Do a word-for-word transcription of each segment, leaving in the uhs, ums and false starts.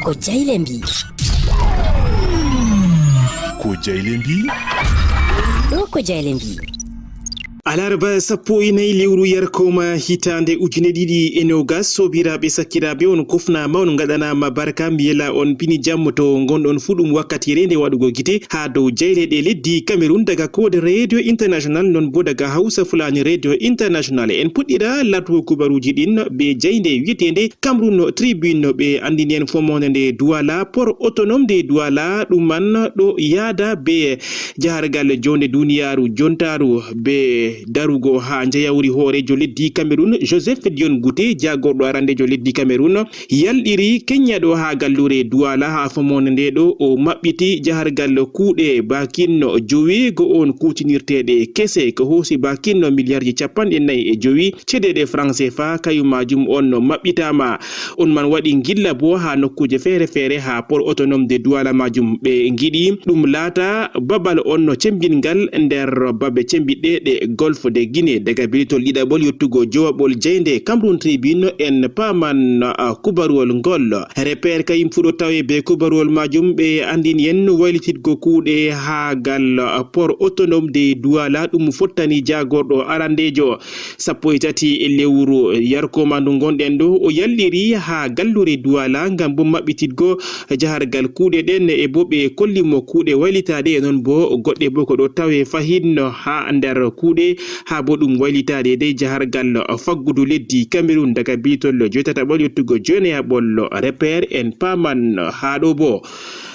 Ko jayle mbi. Ko jayle mbi. Ɗo ko jayle mbi. Alarba sappo e nayi lewru yarkoma hitaande ujine ɗiɗi e nogas, sobiraaɓe sakkiraaɓe, on kofnaama, on ngaɗanaama barka, mbiyela on pini jam to ngonɗon fuu. Ɗum wakkati reende waɗugo gite haa dow jayleeɗe leddi Cameroun daga Code Radio International, non bo daga Hausa Fulani Radio International. En puɗɗira lartugo kubaruuji ɗin be jaynde wi'eteende Cameroun Tribune. Ɓe anndini en fomoonde nde Douala, port autonome de Douala, ɗum man ɗo yaada be jahargal jonde duniyaaru jontaaru be darugo haa njayawri hooreejo leddi Cameroun, Joseph Dion Gouté, jaagorɗo arandeejo leddi Cameroun, yalɗiri Kenya ɗo haa galluure Douala haa fomoonde nde ɗo o maɓɓiti jahargal kuuɗe baakinno joweego on kuutinirteeɗe kese, ko hoosi baakinno miliyarji capanɗe nayi e jowi cedeeɗe franc C F A, kayum maajum on no maɓɓitaama. On man waɗi ngilla bo haa nokkuuje feere-feere haa port autonome de Douala maajum. Ɓe ngiɗi ɗum laata babal on no cembingal nder babe cembiɗɗe ɗe Golfe de Guinée, daga bilitol ɗiɗaɓol yottugo jowaɓol jaynde Cameroun Tribune. En paaman, ah, kubaruwol ngol. Repère kayum fuɗo tawe be kubaruwol maajum, ɓe anndini en waylititgo kuuɗe haa gal, ah, port autonome de Douala, ɗum fottani jaagorɗo arandeejo. Sappo e tati lewru yarkoma ndu ngonɗen ɗo, o yalliri haa galluure Douala ngam bo maɓɓititgo jahargal kuuɗe ɗen, e bo ɓe kolli mo kuuɗe waylitaaɗe, e non bo goɗɗe bo ko ɗo tawe fahin haa nder kuuɗe, haa bo ɗum waylitaade dey jahargal faggudu leddi Cameroun daga biitol joytataɓol yottugo joynayaɓol. Repère, en paaman haa ɗo bo.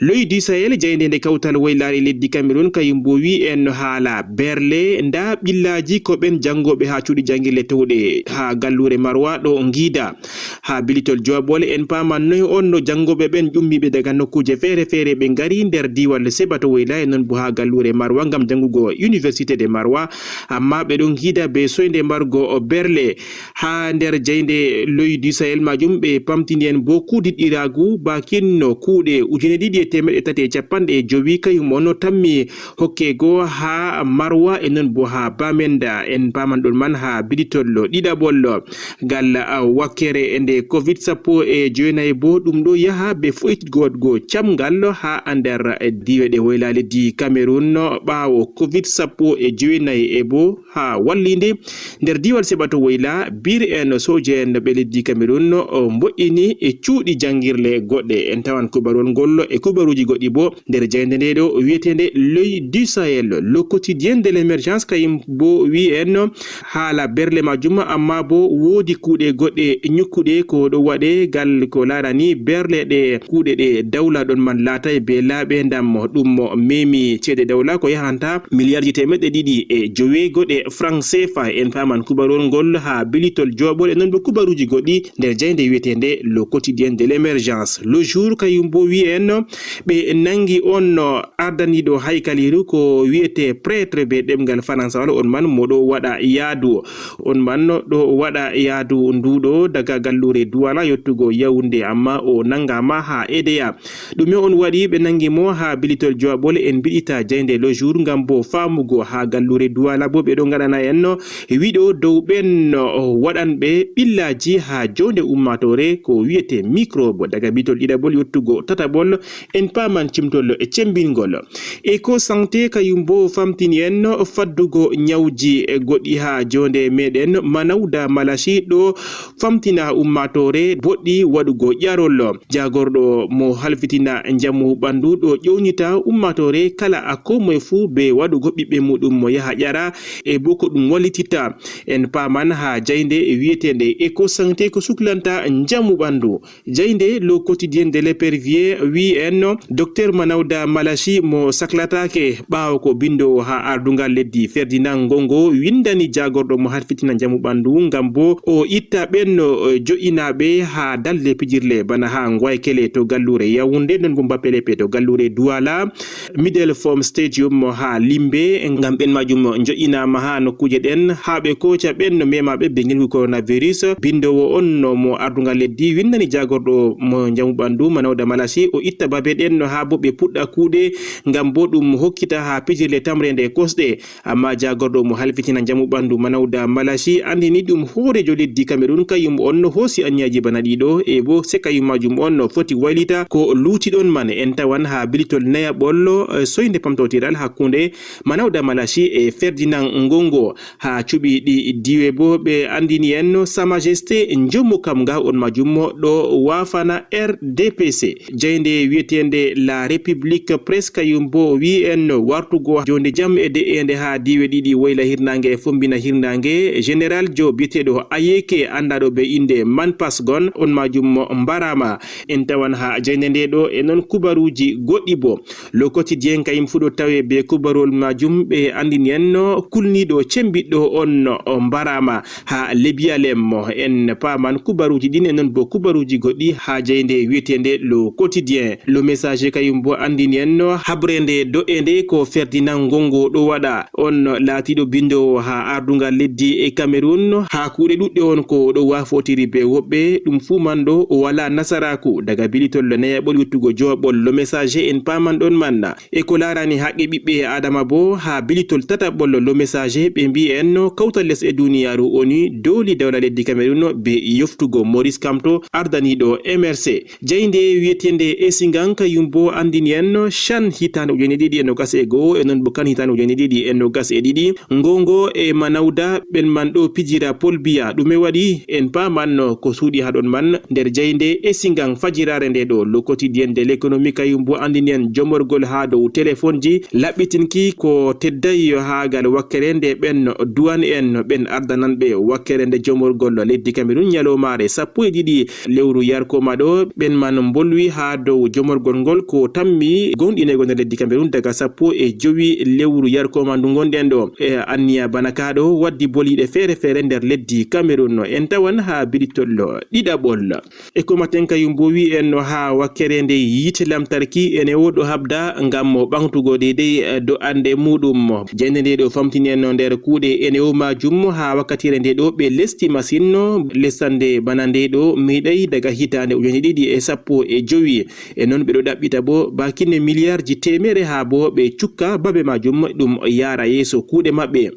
L'Oeil du Sahel, jaynde nde kawtal waylaare leddi Cameroun, kayum bo wi en no haala berle. Nda ɓillaaji ko ɓen janngooɓe haa cuuɗi janngirle towɗe haa galluure Marwa ɗo ngiida. Haa bilitol jowaɓol, en paaman noy on no janngooɓe ɓen ƴummiiɓe daga nokkuuje feere-feere ɓe ngari nder diiwal Sebato Wayla e non bo haa galluure Marwa ngam janngugo Université de Marwa, amma ɓe ɗon ngiida be soynde mbargo berle. Haa nder jaynde L'Oeil du Sahel maajum, ɓe pamtini en bo kuudiɗɗiraagu baakin no kuuɗe ujine ɗiɗi e teemeɗɗe tati e capanɗe e jowi kayum on no tammi hokkego haa Marwa e non bo haa Bamenda. En paaman ɗon man haa bilitol ɗiɗaɓol. Gal, ah, wakkere nde covid sappo e joynayi bo, ɗum ɗo yaha be foytitgo waɗgo camngal haa nder diiwe ɗe woyla leddi Cameroun ɓaawo covid sappo e joynayi e bo haa wallinde nder diiwal Seɓato Woyla, bir en sooje en ɓe leddi Cameroun o mbo'ini e cuuɗi janngirle goɗɗe. En tawan kubarol ngol e kubaruuji goɗɗi bo nder jaynde nde ɗo wi'eteende L'Oeil du Sahel. Le Quotidien de l'Emergence kayum bo wi'i en haala berle majum, amma bo woodi kuuɗe goɗɗe ñukkuɗe ko ɗo waɗe gal ko laarani berle ɗe kuuɗe ɗe dawla ɗon man laatay be laaɓe ndam ɗum memi ceede dawla ko yahanta miliyarji teemeɗɗe ɗiɗi e joweego ɗe franc C F A. En paaman kubarol ngol haa bilitol joɓol e non bo kubaruuji goɗɗi nder jaynde wi'eteende Le Quotidien de l'Emergence. Le Jour kayum bo wi'i en ɓe nangi on ardaniiɗo haykaliiru ko wi'ete prêtre be ɗemngal faransawal on man mo ɗo waɗa yaadu. On man ɗo waɗa yaadu nduɗo daga galluure Duwala yottugo Yaoundé, amma o nangaama haa Edeya. Ɗume on waɗi ɓe nangi mo haa bilitol joɓol? En mbiɗita jaynde Le Jour ngam bo faamugo haa galluure Duwala bo ɓe ɗo ngaɗana en no wiɗo dow ɓen waɗanɓe ɓillaaji haa jownde ummaatoore ko wi'ete microbe daga bilitol ɗiɗaɓol yottugo tataɓol. En paaman cimtol e cembingol. Eco Santé kayum bo famtini en faddugo ñawji goɗɗi haa joonde meɗen. Manawda Malashi ɗo famtina ummaatoore boɗɗi waɗugo ƴarol. Jaagorɗo mo halfitina njamu ɓandu ɗo ƴownita ummaatoore kala a ko moye fuu be waɗugo ɓiɓɓe muɗum mo yaha ƴara e bo ko ɗum wallititta. En paaman haa jaynde wi'eteende Eco Santé ko suklanta njamu ɓandu. Jaynde Le Quotidien de l'Épervier wi'i en no Docteur Manawda Malashi mo saklataake ɓaawo ko binndoowo haa ardungal leddi Ferdinand Ngongo windani jaagorɗo mo harfitina njamu ɓandu ngam bo o itta ɓen no jo'inaaɓe haa dalde pijirle bana haa Ngoykele to galluure Yaoundé, non bo Mbapelepe to galluure Duwala, Middle Form Stadium haa Limbe ngam ɓen majum jo'inaama haa nokkuuje ɗen haa ɓe kooca ɓen no memaɓe be ngilngu coronavirus. Binndoowo on no mo ardungal leddi windani jaagorɗo mo njamu ɓandu Manawda Malashi o itta babe ɗen no haa bo ɓe puɗɗa kuuɗe, ngam bo ɗum hokkita haa pijirle tamre nde kosɗe. Amma jaagorɗo mo halfitina njamu ɓandu Manawda Malashi andini ɗum hooreejo leddi Kamerun kayum on no hoosi anniyaji bana ɗiɗo, e bo se kayum majum on no foti waylita ko luutiɗon man. En tawan haa bilitol nayaɓol, eh, soynde pamtotiral hakkunde Manawda Malashi e Ferdinand Ngongo. Haa cuɓi ɗi diwe bo ɓe andini en no Sa Majesté njomu kam nga on majum ɗo waafana R D P C. Jaynde wi'eteende La République Presse kayum bo wi'i en wartugo jonde jam e de'eende haa diiwe ɗiɗi woyla hirnaange e fombina hirnaange. Général jo bi'eteeɗo Ayeke anndaɗo be innde Manpasgon on majum mbaraama. En tawan haa jaynde nde ɗo e non kubaruuji goɗɗi bo. Le Quotidien kayum fu ɗo tawe be kubaruwol majum ɓe andini en no kulniiɗo cembiɗɗo on mbaraama. Haa Libya lemmo. En paaman kubaruuji ɗin e non bo kubaruuji goɗɗi haa jaynde wi'eteende Le Quotidien. Le Messager kayum bo andini en no habrende do'ende ko Ferdinand Ngongo ɗo waɗa. On laatiiɗo bindoowo haa ardungal leddi e Cameroun haa kuuɗe ɗuɗɗe on ko ɗo waafotiri be woɓɓe, ɗum fuu man ɗo o walaa nasaraaku. Daga bilitol nayaɓol yottugo jowaɓol Le Messager en paaman ɗon manna. E ko laarani haqqe ɓiɓɓe Adama bo, haa bilitol tataɓol Le Messager ɓe mbi'i en no kawtal lesɗe duniyaaru ONU dooli dawla leddi Cameroun be yoftugo Maurice Kamto ardaniiɗo M R C. Jaynde wi'eteende Esigan kayum bo andini en no Chan hitaande ujine ɗiɗi e nogas e go'o e non bo kan hitaande ujine ɗiɗi e nogas e ɗiɗi. Ngongo e Manawda ɓen man ɗo pijira Paul Biya. Ɗume waɗi? En paaman no ko suuɗi haa ɗon man nder jaynde Esigan fajiraare nde ɗo. Le Quotidien de l'Économie kayum bo andini en jomorgol haa dow telefonji laɓɓitinki ko tedday haa gal wakkere nde ɓen duwan en ɓen ardananɓe wakkere nde jomorgol leddi Cameroun nyalomaare sappo e ɗiɗi lewru yarkoma ɗo ɓen man mbolwi haa dow jomorgol ngol ko tammi gonɗinego nder leddi Cameroun daga sappo e jowi lewru yarkoma ndu gonɗen ɗo. E anniya bana ka ɗo waddi boliɗe feere feere nder leddi Cameroun no en tawan haa bilitol ɗiɗaɓol. E ko maten kayum bo wi'i en no haa wakkere nde yiite lamtarki ene o ɗo habda ngam mo ɓaŋtugo deydey, eh, do'ande muɗum. Jende nde ɗo famtini en no nder kuuɗe ene o majum haa wakkatire nde ɗo ɓe lesti masin no lestande bana nde ɗo meɗay daga hitaande ujine ɗiɗi e sappo e jowi. E non ɓe ɗo ɗaɓɓita bo bakinne miliyarji teemere haa bo ɓe cukka babe majum ɗum yaara yeeso kuuɗe maɓɓe.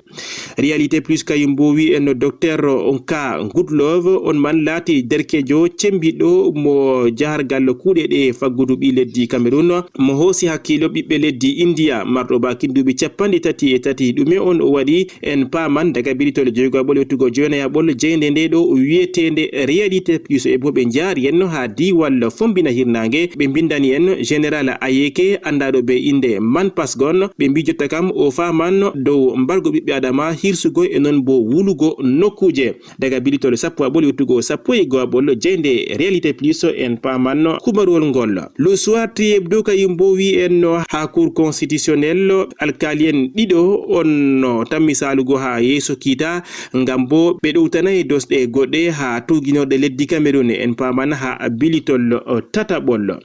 Réalité Plus kayum bo wi'i en no Docteur Nka Goodlove on man laati derkejo cembiɗɗo mo jahargal kuuɗe ɗe faggudu ɓi leddi Cameroun mo hoosi hakkiilo ɓiɓɓe leddi India marɗo bakin duuɓi capanɗe tati e tati. Ɗume on o waɗi? En paaman daga bilitol joygaɓol yottugo joynayaɓol jende nde ɗo wi'eteende Réalité Plus e bo ɓe jaari en no haa diiwal fombina hirnaange ɓe mbindani en Général Ayeke anndaɗo be innde Manpasgon ɓe mbi jotta kam o faaman dow mbargo ɓiɓɓe adama hirsugol e non bo wulugo nokkuuje. Daga bilitol sappo e ɓoli yottugo sappo e go'aɓol jende Réalité Plus en paaman kubaruwol ngol. Le Soir Tribune kayum bo wi'i en no haa Cour constitutionnelle alkaali en ɗiɗo on no tammi saalugo haa yeeso kiita ngam bo ɓe ɗowtanay dosɗe goɗɗe haa tuuginorɗe leddi Cameroun en paaman haa bilitol tataɓol.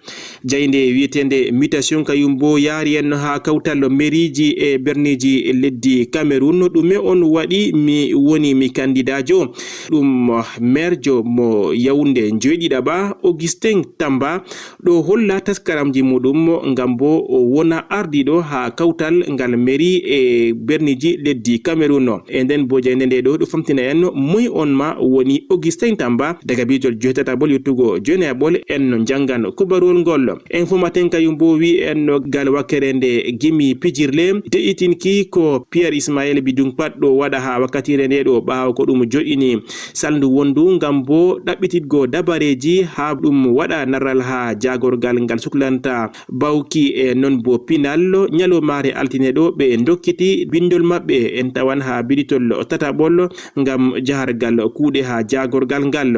Jaynde wi'eteende Mutation kayum bo yaari en haa kawtal meriiji e berniiji leddi Cameroun. Ɗume on waɗi mi woni mi kandidaajo? Ɗum meerjo mo Yaoundé joyɗiɗaɓa Augustin Tamba ɗo holla taskaramji muɗum ngam bo o wona ardiiɗo haa kawtal ngal meri e berniiji leddi Cameroun. E nden bo jaynde nde ɗo ɗo famtina en moy on ma woni Augustin Tamba daga biijol joytataɓol yottugo joynayaɓol en no njanngan kubaruwol ngol. Info Matin kayum bo wi'i en no gal wakkere nde gimi pijirle de'itinki ko Pierre Ismaël Bidung Pat ɗo waɗa haa wakkatire nde ɗo ɓaawo ko ɗum jo'ini salndu wondu ngam bo ɗaɓɓititgo dabareeji haa ɗum waɗa narral haa jaagorgal ngal suklanta bawki e non bo pinal nyalomaare altine ɗo ɓe dokkiti bindol maɓɓe en tawan haa biditol tataɓol ngam jahargal kuuɗe haa jaagorgal ngal.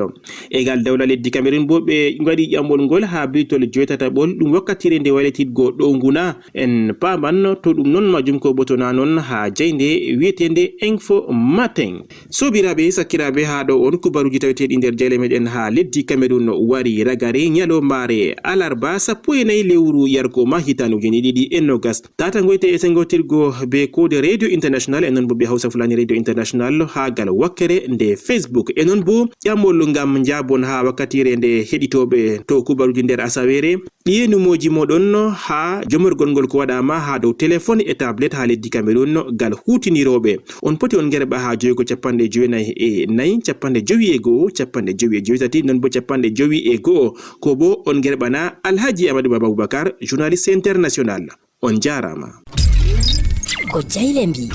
E ngal dawla leddi Cameroun bo ɓe waɗi ƴamɓol ngol haa biditol joytataɓol ɗum wakkatire nde waylititgo ɗo nguna en paaman to ɗum non majum ko ɓotona non haa jaynde wi'eteende Info Matin. Soobiraaɓe sakkiraaɓe haa ɗo on kubaruuji taweteeɗi nder jale meɗen haa leddi Cameroun wari ragare nyalomaare alarba sappo e nayi lewru yarko ma hitaande ujine ɗiɗi e nogas. Tata ngoyte e sengotirgo be koode Radio International e non bo be Hausa Fulani Radio International haa gal wakkere nde Facebook. E non bo ƴamol ngam njaabon haa wakkatire nde heɗitooɓe to kubaruuji nder asaweere. Ɗiye numooji mooɗon haa jomorgol ngol ko waɗaama haa dow telefon e tablet haa leddi Cameroun gal huutinirooɓe. On poti on ngerɓa haa jowi ko capanɗe jowi nayi e nayi, capanɗe jowi e go'o, capanɗe jowi e jowi tati, non bo capanɗe jowi e go'o. Ko bo on ngerɓana Alhaji Amadou Baba Boubacar, journaliste international. On jaaraama. Ko Jayle mbi.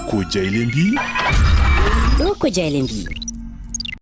Ko Jayle mbi. Ɗo ko Jayle mbi.